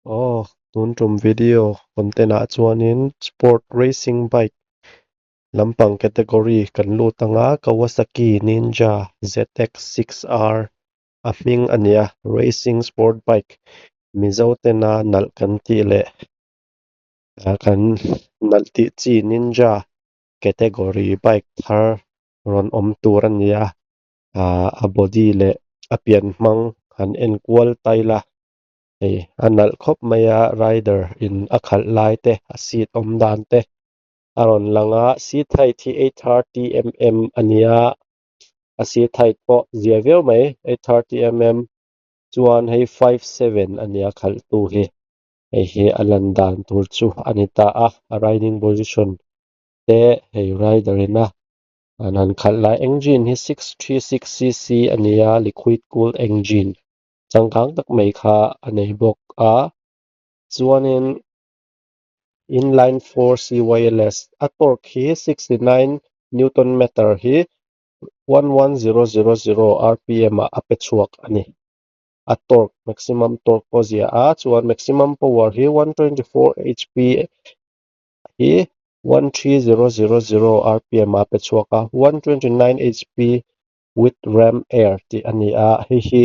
Aw tun tum video content ah chuanin sport racing bike lampang category kan lut anga Kawasaki Ninja ZX-6R a hming a ni a racing sport bike Mizo tena nalh kan tih leh ah kan nalh tih chi Ninja category bike thar rawn awm tur a ni a ah a body leh a pian hmang han en kual ta ila hei a nalh khawp mai a rider in a khalh lai te a seat awm dan te a rawn lang a seat height hi eight thirty mm a ni a a seat height pawh zia viau mai eight thirty mm chuan hei five seven a ni a khalh tu hi hei hi a lan dan tur chu a ni ta a a riding position te hei rider in a an han khalh lai engine hi six three six cc a ni a liquid cool engine changkang tak mai kha a nei bawk a chuanin inline four C_Y_L_S a torque hi sixty nine newton meter hi one one zero zero zero R_P_M ah a pe chhuak a ni a torque maximum torque pawh a ziah a chuan maximum power hi one twenty four H_P hi one three zero zero zero R_P_M ah a pe chhuak a one twenty nine H_P with ram air tih a ni a hei hi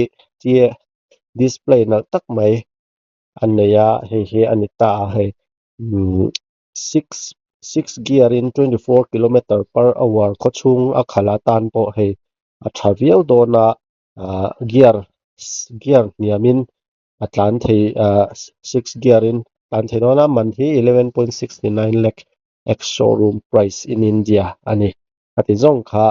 display nalh tak mai a nei a hei hi a ni ta a hei umm six six gear in twenty four kilometer per hour khaw chhung a khalh atan pawh hei a tha viau dawn a ahh gear gear hniam in a tlan thei ahh six gear in tlan thei dawn a man hi eleven point sixty nine lakh ex showroom price in India a ni a ti zawng kha.